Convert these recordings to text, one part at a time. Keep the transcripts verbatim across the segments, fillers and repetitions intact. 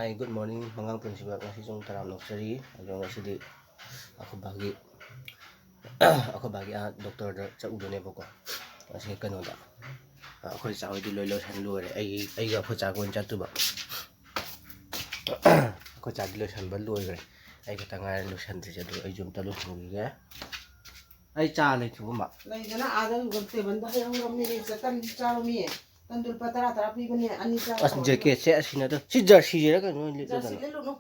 Hey, good morning, ꯃꯉꯥꯡ ꯄꯨꯟꯁꯤꯕ꯫ ꯉꯁꯤ ꯁꯨꯝ ꯇꯔꯥꯝꯅ ꯑꯣꯛꯆꯔꯤ꯫ ꯑꯗꯣ ꯉꯁꯤꯗꯤ ꯑꯩꯈꯣꯏ ꯕꯥꯒꯤ, ꯑꯩꯈꯣꯏ ꯕꯥꯒꯤ ꯑꯥ ꯗꯣꯛꯇꯔꯗ ꯆꯠꯂꯨꯗꯣꯏꯅꯦꯕꯀꯣ꯫ ꯉꯁꯤ ꯀꯩꯅꯣꯗ, ꯑꯩꯈꯣꯏ ꯆꯥ ꯍꯣꯏꯗꯤ ꯂꯣꯏ ꯂꯣꯏꯁꯟ ꯂꯣꯏꯔꯦ꯫ ꯑꯩꯒꯤ, ꯑꯩꯒ ꯑꯩꯈꯣꯏ ꯆꯥꯒ ꯑꯣꯏꯅ ꯆꯠꯇꯣꯏꯕ꯫ ꯑꯩꯈꯣꯏ ꯆꯥꯗꯤ ꯂꯣꯏꯁꯟꯕ ꯂꯣꯏꯈ꯭ꯔꯦ꯫ ꯑꯩ ꯈꯛꯇ ꯉꯥꯏꯔꯦ ꯂꯣꯏꯁꯟꯗ꯭ꯔꯤꯁꯦ꯫ ꯑꯗꯨ ꯑꯩꯁꯨ ꯑꯝꯇ ꯂꯣꯏꯁꯟꯈꯤꯒꯦ꯫ ꯑꯩ ꯆꯥ ꯂꯩꯇ꯭ꯔꯕꯣ, ꯃꯥ? ꯂꯩꯗꯅ ꯑꯥꯗ ꯇꯦꯕꯜꯗ ꯍꯩꯍꯧꯔꯝꯅꯦ꯫ ꯆꯇꯟ ꯆꯥꯔꯨꯃꯤ꯫ ꯇꯟꯗꯨ ꯂꯨꯄꯥ ꯇꯔꯥ ꯇꯔꯥ ꯄꯤꯕꯅꯦ, ꯑꯅꯤ ꯆꯥꯔꯣ꯫ ꯑꯁ, ꯖꯦꯀꯦꯠꯁꯦ ꯑꯁꯤꯅꯗ꯫ ꯁꯤ ꯖꯔꯁꯤꯁꯤꯔ ꯀꯩꯅꯣ ꯂꯤꯠꯂꯗꯅ? ꯖꯔꯁꯤ ꯂꯤꯠꯂꯨꯅꯨ꯫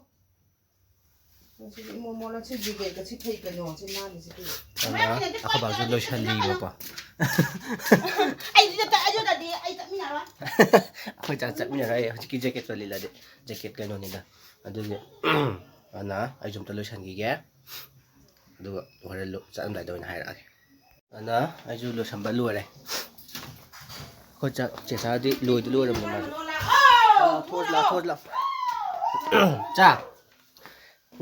ꯁꯤꯗꯤ ꯏꯃꯣꯠ ꯃꯣꯠꯂ꯫ ꯁꯤ ꯖꯦꯀꯦꯠꯀ ꯁꯤ ꯐꯩ ꯀꯩꯅꯣ꯫ ꯁꯤ ꯅꯥꯜꯂꯤꯁꯤꯗꯤ꯫ ꯑꯗꯨꯅ ꯑꯩꯈꯣꯏ ꯕꯥꯁꯨ ꯂꯣꯏꯁꯜꯂꯤꯕꯀꯣ꯫ ꯑꯩꯗꯤ ꯆꯠꯇ-, ꯑꯩ ꯆꯠꯇꯗꯤ ꯑꯩ ꯆꯠꯃꯤꯟꯅꯔꯣꯏ꯫ ꯑꯩꯈꯣꯏ ꯆꯥꯛ ꯆꯠꯃꯤꯟꯅꯔꯣꯏ ꯍꯧꯖꯤꯛꯀꯤ ꯖꯦꯀꯦꯠꯇꯣ ꯂꯤꯠꯂꯗꯤ꯫ ꯖꯦꯀꯦꯠ ꯀꯩꯅꯣꯅꯤꯗ꯫ ꯑꯗꯨꯒꯤ ꯑꯗꯨꯅ ꯑꯩꯁꯨ ꯑꯝꯇ ꯂꯣꯏꯁꯟꯈꯤꯒꯦ꯫ ꯑꯗꯨꯒ ꯍꯣꯔꯦꯟ ꯂꯨ-, ꯆꯠꯂꯝꯗꯥꯏꯗ ꯑꯣꯏꯅ ꯍꯥꯏꯔꯛꯑꯒꯦ꯫ ꯑꯗꯨꯅ ꯑꯩꯁꯨ ꯂꯣꯏꯁꯟꯕ ꯂꯣꯏꯔꯦ꯫ ꯑꯩꯈꯣꯏ ꯆꯥꯛ ꯆꯦꯆꯥꯗꯤ ꯂꯣꯏꯗꯤ ꯂꯣꯏꯔꯕꯅꯤ ꯃꯥꯁꯨ꯫ ꯑꯥ, ꯊꯣꯛꯑꯁꯤ ꯂꯥꯎ, ꯊꯣꯛꯑꯁꯤ ꯂꯥꯎ꯫ ꯆꯥ꯫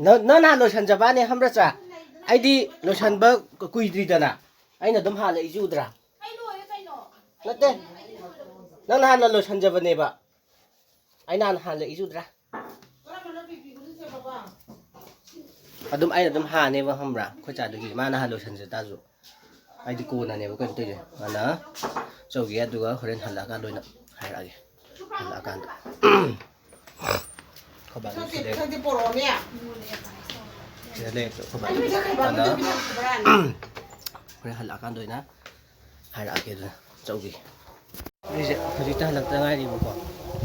ꯅꯪ, ꯅꯪ ꯅꯍꯥꯟ ꯂꯣꯏꯁꯟꯖꯕꯅꯦ ꯈꯪꯕ꯭ꯔꯥ, ꯆꯥ? ꯑꯩꯗꯤ ꯂꯣꯏꯁꯟꯕ ꯀꯨꯏꯗ꯭ꯔꯤꯗꯅ꯫ ꯑꯩꯅ ꯑꯗꯨꯝ ꯍꯥꯜꯂꯛꯏꯁꯤ ꯎꯗ꯭ꯔꯥ? ꯅꯠꯇꯦ꯫ ꯅꯪ ꯅꯍꯥꯟꯅ ꯂꯣꯏꯁꯟꯖꯕꯅꯦꯕ꯫ ꯑꯩ ꯅꯍꯥꯟ ꯍꯥꯜꯂꯛꯏꯁꯤ ꯎꯗ꯭ꯔꯥ? ꯑꯗꯨꯝ ꯑꯩꯅ ꯑꯗꯨꯝ ꯍꯥꯟꯅꯦꯕ, ꯈꯪꯕ꯭ꯔꯥ? ꯑꯩꯈꯣꯏ ꯆꯥꯗꯨꯒꯤ ꯃꯥꯅ ꯍꯥꯟꯅ ꯂꯣꯏꯁꯟꯖ ꯇꯥꯔꯁꯨ꯫ ꯑꯩꯗꯤ ꯀꯣꯟꯅꯅꯦꯕ ꯀꯩꯅꯣ ꯇꯧꯔꯤꯁꯦ꯫ ꯃꯥꯅ ꯆꯧꯒꯦ, ꯑꯗꯨꯒ ꯍꯣꯔꯦꯟ ꯍꯜꯂꯛꯑꯀꯥꯟꯗ ꯑꯣꯏꯅ ꯍꯥꯏꯔꯛꯑꯒꯦ꯫ ꯍꯜꯂꯛꯑꯀꯥꯟꯗ꯫ ꯑꯩꯈꯣꯏ ꯕꯥꯁꯨ ꯁꯤꯗ ꯂꯩ꯫ ꯄꯤꯊꯛꯇꯦ, ꯄꯤꯊꯛꯇꯦ, ꯄꯣꯔꯛꯑꯣꯅꯦ꯫ ꯁꯤꯗ ꯂꯩ, ꯑꯩꯈꯣꯏ ꯕꯥꯁꯨ꯫ ꯑꯗꯨ ꯄꯤꯊꯛꯈ꯭ꯔꯦ, ꯑꯗ ꯃꯗꯨ ꯄꯤꯊꯛꯈ꯭ꯔꯦ꯫ ꯍꯣꯔꯦꯟ ꯍꯜꯂꯛꯑꯀꯥꯟꯗ ꯑꯣꯏꯅ ꯍꯥꯏꯔꯛꯑꯒꯦ ꯑꯗꯨꯅ ꯆꯧꯒꯦ꯫ ꯑꯩꯁꯦ ꯍꯧꯖꯤꯛꯇ ꯍꯜꯂꯛꯇ ꯉꯥꯏꯔꯤꯕꯀꯣ꯫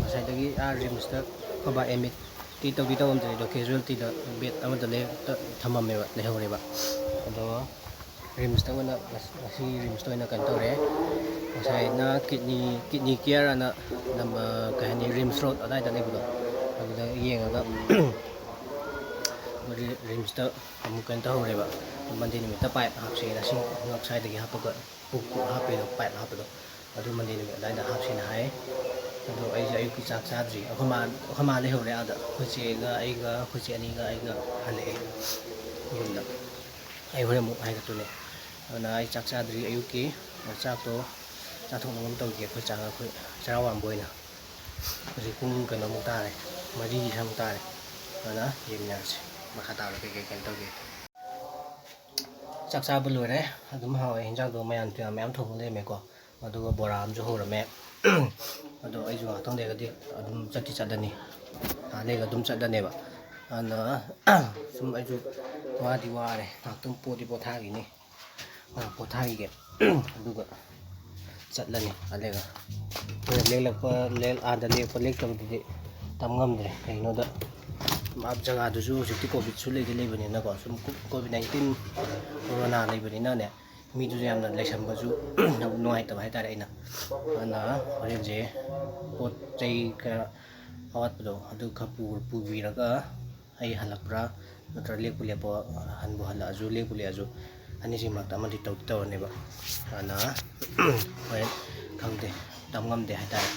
ꯉꯁꯥꯏꯗꯒꯤ ꯑꯥ ꯔꯤꯝꯁꯇ ꯑꯩꯈꯣꯏ ꯕꯥ ꯑꯦꯗꯃꯤꯠꯇꯤ ꯇꯧꯗꯤ ꯇꯧꯔꯝꯗ꯭ꯔꯦ, ꯑꯗꯣ ꯀꯦꯖꯨꯋꯦꯜꯇꯤꯗ ꯕꯦꯗ ꯑꯃꯗ ꯂꯩ-, ꯇ-, ꯊꯝꯃꯝꯃꯦꯕ, ꯂꯩꯍꯧꯔꯦꯕ꯫ ꯑꯗꯣ ꯔꯤꯝꯁꯇ ꯑꯣꯏꯅ ꯉꯁ-, ꯉꯁꯤ ꯔꯤꯝꯁꯇ ꯑꯣꯏꯅ ꯀꯩꯅꯣ ꯇꯧꯔꯦ꯫ ꯉꯁꯥꯏꯅ ꯀꯤꯠꯅꯤ, ꯀꯤꯠꯅꯤ ꯀꯤꯌꯔ ꯑꯅ ꯅꯝꯕ-, ꯀꯩ ꯍꯥꯏꯅꯤ, ꯔꯤꯝꯁ ꯔꯣꯗ ꯑꯗꯥꯏꯗ ꯂꯩꯕꯗꯣ, ꯑꯗꯨꯗ ꯌꯦꯡꯉꯒ ꯔꯤ-, ꯔꯤꯝꯁꯇ ꯑꯃꯨꯛ ꯀꯩꯅꯣ ꯇꯧꯍꯧꯔꯦꯕ꯫ ꯃꯟꯗꯦ ꯅꯨꯃꯤꯠꯇ ꯄꯥꯏꯞ ꯍꯥꯞꯁꯦꯅ ꯁꯤ ꯉꯛꯁꯥꯏꯗꯒꯤ ꯍꯥꯞꯄꯒ ꯄꯨꯛ ꯍꯥꯞꯄꯦꯗꯣ, ꯄꯥꯏꯞ ꯍꯥꯞꯄꯗꯣ꯫ ꯑꯗꯨ ꯃꯟꯗꯦ ꯅꯨꯃꯤꯠ ꯑꯗꯥꯏꯗ ꯍꯥꯞꯁꯦꯅ ꯍꯥꯏ꯫ ꯑꯗꯣ ꯑꯩꯁꯦ ꯑꯌꯨꯛꯀꯤ ꯆꯥꯛ ꯆꯥꯗ꯭ꯔꯤ꯫ ꯑꯩꯈꯣꯏ ꯃꯥ, ꯑꯩꯈꯣꯏ ꯃꯥ ꯂꯩꯍꯧꯔꯦ ꯑꯥꯗ꯫ ꯑꯩꯈꯣꯏ ꯆꯦꯒ ꯑꯩꯒ, ꯑꯩꯈꯣꯏ ꯆꯦ ꯑꯅꯤꯒ ꯑꯩꯒ ꯍꯜꯂꯛꯑꯦ ꯌꯨꯝꯗ꯫ ꯑꯩ ꯍꯣꯔꯦꯟ ꯑꯃꯨꯛ ꯍꯥꯏꯒꯠꯇꯣꯏꯅꯦ꯫ ꯑꯗꯨꯅ ꯑꯩ ꯆꯥꯛ ꯆꯥꯗ꯭ꯔꯤ ꯑꯌꯨꯛꯀꯤ꯫ ꯆꯥꯛꯇꯣ ꯆꯥꯊꯣꯛꯅꯕ ꯑꯃ ꯇꯧꯒꯦ ꯑꯩꯈꯣꯏ ꯆꯥꯒ ꯑꯩꯈꯣꯏ ꯆꯔꯥ ꯋꯥꯟꯕ ꯑꯣꯏꯅ꯫ ꯍꯧꯖꯤꯛ ꯄꯨꯡ ꯀꯩꯅꯣꯃꯨꯛ ꯇꯥꯔꯦ꯫ ꯃꯔꯤꯒꯤ ꯁꯪ ꯇꯥꯔꯦ꯫ ꯑꯗꯨꯅ ꯌꯦꯡꯃꯤꯟꯅꯔꯁꯤ ꯃꯈꯥ ꯇꯥꯕꯗ ꯀꯩꯀꯩ ꯀꯩꯅꯣ ꯇꯧꯒꯦ꯫ ꯆꯥꯛ ꯆꯥꯕ ꯂꯣꯏꯔꯦ꯫ ꯑꯗꯨꯝ ꯍꯥꯎꯋꯦ꯫ ꯍꯤꯟꯖꯥꯡꯗꯣ ꯃꯌꯥꯝ ꯃꯌꯥꯝ ꯊꯣꯡꯕ ꯂꯩꯔꯝꯃꯦꯀꯣ꯫ ꯑꯗꯨꯒ ꯕꯣꯔꯥ ꯑꯃꯁꯨ ꯍꯧꯔꯝꯃꯦ꯫ ꯑꯗꯣ ꯑꯩꯁꯨ ꯉꯥꯛꯇꯪ ꯂꯩꯔꯒꯗꯤ ꯑꯗꯨꯝ ꯆꯠꯇꯤ ꯆꯠꯂꯅꯤ꯫ ꯉꯥꯏꯍꯥꯛ ꯂꯩꯔꯒ ꯑꯗꯨꯝ ꯆꯠꯂꯅꯦꯕ꯫ ꯑꯗꯨꯅ ꯁꯨꯝ ꯑꯩꯁꯨ ꯋꯥꯗꯤ ꯋꯥꯔꯦ꯫ ꯉꯥꯛꯇꯪ ꯄꯣꯗꯤ ꯄꯣꯊꯥꯈꯤꯅꯤ꯫ ꯉꯥꯏꯍꯥꯛ ꯄꯣꯊꯥꯈꯤꯒꯦ꯫ ꯑꯗꯨꯒ ꯆꯠꯂꯅꯤ꯫ ꯑꯗꯨꯒ ꯑꯩꯈꯣꯏꯅ ꯂꯦꯛꯂꯛꯄ, ꯂꯦꯛ-, ꯑꯥꯗ ꯂꯦꯛꯄ ꯂꯦꯛꯇꯕꯗꯨꯗꯤ ꯇꯝ ꯉꯝꯗ꯭ꯔꯦ꯫ ꯀꯩꯒꯤꯅꯣꯗ ꯃꯥ ꯖꯒꯥꯗꯨꯁꯨ ꯍꯧꯖꯤꯛꯇꯤ ꯀꯣꯚꯤꯠꯁꯨ ꯂꯩꯗꯤ ꯂꯩꯕꯅꯤꯅꯀꯣ, ꯁꯨꯝ ꯀꯣ-, ꯀꯣꯚꯤꯠ ꯅꯥꯏꯟꯇꯤꯟ ꯀꯣꯔꯣꯅꯥ ꯂꯩꯕꯅꯤꯅꯅꯦ, ꯃꯤꯗꯨꯁꯨ ꯌꯥꯝꯅ ꯂꯩꯁꯟꯕꯁꯨ ꯅꯨꯡꯉꯥꯏꯇꯕ ꯍꯥꯏꯇꯥꯔꯦ꯫ ꯑꯩꯅ ꯑꯗꯨꯅ ꯍꯣꯔꯦꯟꯁꯦ ꯄꯣꯠ ꯆꯩ ꯈꯔ ꯑꯋꯥꯠꯄꯗꯣ ꯑꯗꯨ ꯈꯔ ꯄꯨ-, ꯄꯨꯕꯤꯔꯒ ꯑꯩ ꯍꯜꯂꯛꯄ꯭ꯔꯥ ꯅꯠꯇ꯭ꯔꯒ ꯂꯦꯛꯄꯨ ꯂꯦꯞꯄꯣ, ꯍꯟꯕꯨ ꯍꯜꯂꯛꯑꯁꯨ ꯂꯦꯛꯄꯨ ꯂꯦꯛꯑꯁꯨ ꯑꯅꯤꯁꯤ ꯃꯔꯛꯇ ꯑꯃꯗꯤ ꯇꯧꯗꯤ ꯇꯧꯔꯅꯦꯕ꯫ ꯑꯗꯨꯅ ꯍꯣꯔꯦꯟ ꯈꯪꯗꯦ, ꯇꯝ ꯉꯝꯗꯦ ꯍꯥꯏꯇꯥꯔꯦ꯫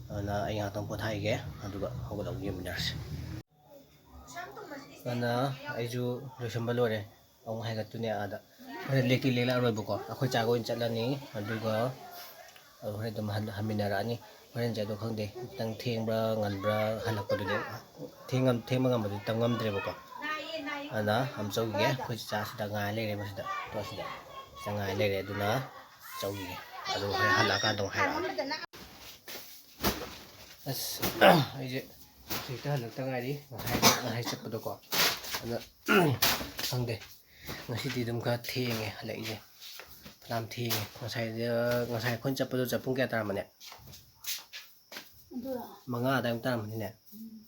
ꯑꯗꯨꯅ ꯑꯩ ꯉꯥꯛꯇꯪ ꯄꯣꯊꯥꯈꯤꯒꯦ, ꯑꯗꯨꯒ ꯍꯧꯒꯠꯂꯒ ꯌꯦꯡꯃꯤꯟꯅꯔꯁꯤ꯫ ꯑꯗꯨꯅ ꯑꯩꯁꯨ ꯂꯣꯏꯁꯟꯕ ꯂꯣꯏꯔꯦ꯫ ꯑꯃꯨꯛ ꯍꯥꯏꯒꯠꯇꯣꯏꯅꯦ ꯑꯥꯗ꯫ ꯍꯣꯔꯦꯟ ꯂꯦꯛꯇꯤ ꯂꯦꯛꯂꯛꯑꯔꯣꯏꯕꯀꯣ, ꯑꯩꯈꯣꯏ ꯆꯥꯒ ꯑꯣꯏꯅ ꯆꯠꯂꯅꯤ꯫ ꯑꯗꯨꯒ ꯑꯗꯨ ꯍꯣꯔꯦꯟ ꯑꯗꯨꯝ ꯍꯟ-, ꯍꯟꯃꯤꯟꯅꯔꯛꯑꯅꯤ꯫ ꯍꯣꯔꯦꯟꯁꯦ ꯑꯗꯣ ꯈꯪꯗꯦ, ꯈꯤꯇꯪ ꯊꯦꯡꯕ꯭ꯔꯥ ꯉꯟꯕ꯭ꯔꯥ ꯍꯜꯂꯛꯄꯗꯨꯗꯤ꯫ ꯊꯦꯡꯉꯝ-, ꯊꯦꯡꯕ ꯉꯟꯕꯗꯨꯗꯤ ꯇꯝ ꯉꯝꯗ꯭ꯔꯦꯕꯀꯣ꯫ ꯑꯗꯨꯅ ꯑꯃꯨꯛ ꯆꯧꯈꯤꯒꯦ꯫ ꯑꯩꯈꯣꯏ ꯆꯥ ꯁꯤꯗ ꯉꯥꯏ ꯂꯩꯔꯦꯕ ꯁꯤꯗ꯫ ꯇꯣ ꯁꯤꯗ꯫ ꯁꯤꯗ ꯉꯥꯏ ꯂꯩꯔꯦ꯫ ꯑꯗꯨꯅ ꯆꯧꯈꯤꯒꯦ꯫ ꯑꯗꯨ ꯍꯣꯔꯦꯟ ꯍꯜꯂꯛꯑꯀꯥꯟꯗ ꯑꯃꯨꯛ ꯍꯥꯏꯔꯛꯑꯒꯦ꯫ ꯑꯁ, ꯑꯩꯁꯦ ꯍꯧꯖꯤꯛꯇ ꯍꯜꯂꯛꯇ ꯉꯥꯏꯔꯤ꯫ ꯉꯁꯥꯏ, ꯉꯁꯥꯏ ꯆꯠꯄꯗꯣꯀꯣ꯫ ꯑꯗ, ꯈꯪꯗꯦ꯫ ꯉꯁꯤꯗꯤ ꯑꯗꯨꯝ ꯈꯔ ꯊꯦꯡꯉꯦ ꯍꯜꯂꯛꯏꯁꯦ꯫ ꯐꯅꯌꯥꯝ ꯊꯦꯡꯉꯦ꯫ ꯉꯁꯥꯏ, ꯉꯁꯥꯏ ꯑꯩꯈꯣꯏꯅ ꯆꯠꯄꯗꯣ ꯆꯠ-, ꯄꯨꯡ ꯀꯌꯥ ꯇꯥꯔꯝꯃꯅꯤ? ꯑꯗꯨꯔꯣ? ꯃꯉꯥ ꯑꯗꯥꯏꯃꯨꯛ ꯇꯥꯔꯝꯃꯅꯤꯅꯦ꯫ ꯎꯝ꯫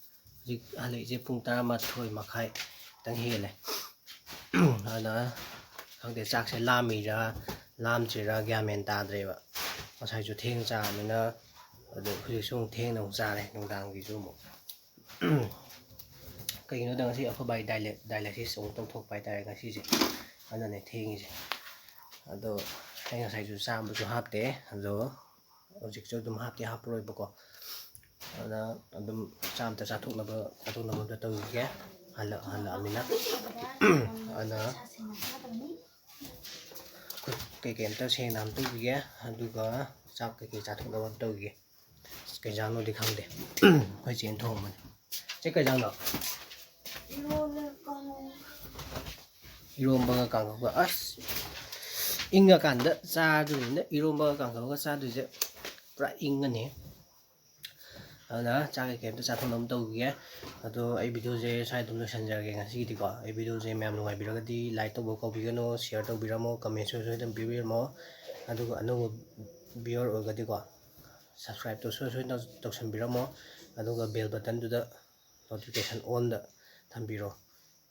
ꯍꯧꯖꯤꯛ ꯍꯜꯂꯛꯏꯁꯦ ꯄꯨꯡ ꯇꯔꯥꯃꯥꯊꯣꯏ ꯃꯈꯥꯏ ꯈꯤꯇꯪ ꯍꯦꯜꯂꯦ꯫ ꯑꯗꯨꯅ ꯈꯪꯗꯦ, ꯆꯥꯛꯁꯦ ꯂꯥꯝꯃꯤꯔꯥ ꯂꯥꯝꯗ꯭ꯔꯤꯔꯥ ꯒ꯭ꯌꯥꯟ ꯃꯦꯟ ꯇꯥꯗ꯭ꯔꯦꯕ꯫ ꯉꯁꯥꯏꯁꯨ ꯊꯦꯡ ꯆꯥꯕꯅꯤꯅ, ꯑꯗꯨ ꯍꯧꯖꯤꯛꯁꯨ ꯑꯃꯨꯛ ꯊꯦꯡꯅ ꯑꯃꯨꯛ ꯆꯥꯔꯦ ꯅꯨꯡꯗꯥꯡꯒꯤꯁꯨ ꯑꯃꯨꯛ꯫ ꯀꯩꯒꯤꯅꯣꯗ ꯉꯁꯤ ꯑꯩꯈꯣꯏ ꯕꯥꯏ dialy-, dialysis ꯑꯃꯨꯛ ꯇꯧꯊꯣꯛꯄ ꯍꯥꯏꯇꯥꯔꯦ ꯉꯁꯤꯁꯦ꯫ ꯑꯗꯨꯅꯅꯦ ꯊꯦꯡꯉꯤꯁꯦ꯫ ꯑꯗꯣ ꯑꯩ ꯉꯁꯥꯏꯁꯨ ꯆꯥꯝꯕꯁꯨ ꯍꯥꯞꯇꯦ꯫ ꯑꯗꯣ ꯍꯧꯖꯤꯛꯁꯨ ꯑꯗꯨꯝ ꯍꯥꯞꯇꯤ ꯍꯥꯞꯄꯔꯣꯏꯕꯀꯣ꯫ ꯑꯗꯨꯅ ꯑꯗꯨꯝ ꯆꯥ ꯑꯝꯇ ꯆꯥꯊꯣꯛꯅꯕ, ꯆꯥꯊꯣꯛꯅꯕ ꯑꯝꯇ ꯇꯧꯈꯤꯒꯦ꯫ ꯍꯜꯂꯛ-, ꯍꯜꯂꯛꯑꯃꯤꯅ꯫ ꯑꯗꯨꯅ ꯈꯨꯠ ꯀꯩꯀꯩ ꯑꯝꯇ ꯁꯦꯡꯅ ꯑꯝꯇ ꯇꯧꯈꯤꯒꯦ꯫ ꯑꯗꯨꯒ ꯆꯥꯛ ꯀꯩꯀꯩ ꯆꯥꯊꯣꯛꯅꯕ ꯑꯝꯇ ꯇꯧꯈꯤꯒꯦ꯫ ꯑꯁ, ꯀꯩ ꯏꯟꯖꯥꯡꯅꯣꯗꯤ ꯈꯪꯗꯦ꯫ ꯑꯩꯈꯣꯏ ꯆꯦꯅ ꯊꯣꯡꯕꯅꯤ꯫ ꯁꯤ ꯀꯩ ꯏꯟꯖꯥꯡꯅꯣ? ꯏꯔꯣꯜꯂꯦ ꯀꯥꯡꯉꯧ꯫ ꯏꯔꯣꯝꯕꯒ ꯀꯥꯡꯍꯧꯒ꯫ ꯑꯁ, ꯏꯪꯉꯀꯥꯟꯗ ꯆꯥꯗꯣꯏꯅꯤꯅ ꯏꯔꯣꯝꯕꯒ ꯀꯥꯡꯍꯧꯒ ꯆꯥꯗꯣꯏꯁꯦ ꯄꯨꯔꯥ ꯏꯪꯉꯅꯤ꯫ ꯑꯗꯨꯅ ꯆꯥꯛ ꯀꯩꯀꯩ ꯑꯝꯇ ꯆꯥꯊꯣꯛꯅꯕ ꯇꯧꯈꯤꯒꯦ꯫ ꯑꯗꯣ ꯑꯩ ꯚꯤꯗꯤꯑꯣꯁꯦ ꯁ꯭ꯋꯥꯏꯗ ꯑꯗꯨꯝ ꯂꯣꯏꯁꯤꯟꯖꯔꯒꯦ ꯉꯁꯤꯒꯤꯗꯤꯀꯣ꯫ ꯑꯩ ꯚꯤꯗꯤꯑꯣꯁꯦ ꯃꯌꯥꯝ ꯅꯨꯡꯉꯥꯏꯕꯤꯔꯒꯗꯤ ꯂꯥꯏꯛ ꯇꯧꯕ ꯀꯥꯎꯕꯤꯒꯅꯨ, ꯁꯤꯌꯔ ꯇꯧꯕꯤꯔꯝꯃꯣ, ꯀꯃꯦꯟꯁꯨ ꯁꯣꯏꯗꯅ ꯄꯤꯕꯤꯔꯝꯃꯣ꯫ ꯑꯗꯨꯒ ꯑꯅꯧꯕ ꯚꯤꯌꯨꯋꯔ ꯑꯣꯏꯔꯒꯗꯤꯀꯣ, ꯁꯕꯁꯀ꯭ꯔꯥꯏꯕꯇꯣ ꯁꯣꯏ ꯁꯣꯏꯗꯅ ꯇꯧꯁꯟꯕꯤꯔꯝꯃꯣ꯫ ꯑꯗꯨꯒ ꯕꯦꯜ ꯕꯇꯟꯗꯨꯗ ꯅꯣꯇꯤꯐꯤꯀꯦꯁꯟ ꯑꯣꯟꯗ ꯊꯝꯕꯤꯔꯣ,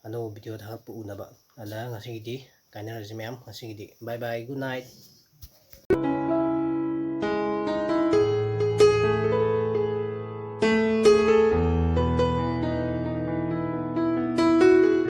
ꯑꯅꯧꯕ ꯚꯤꯗꯤꯑꯣ ꯊꯥꯒꯠꯄ ꯎꯅꯕ꯫ ꯑꯗ ꯉꯁꯤꯒꯤꯗꯤ ꯀꯥꯏꯅꯔꯁꯤ ꯃꯌꯥꯝ, ꯉꯁꯤꯒꯤꯗꯤ bye bye, good night꯫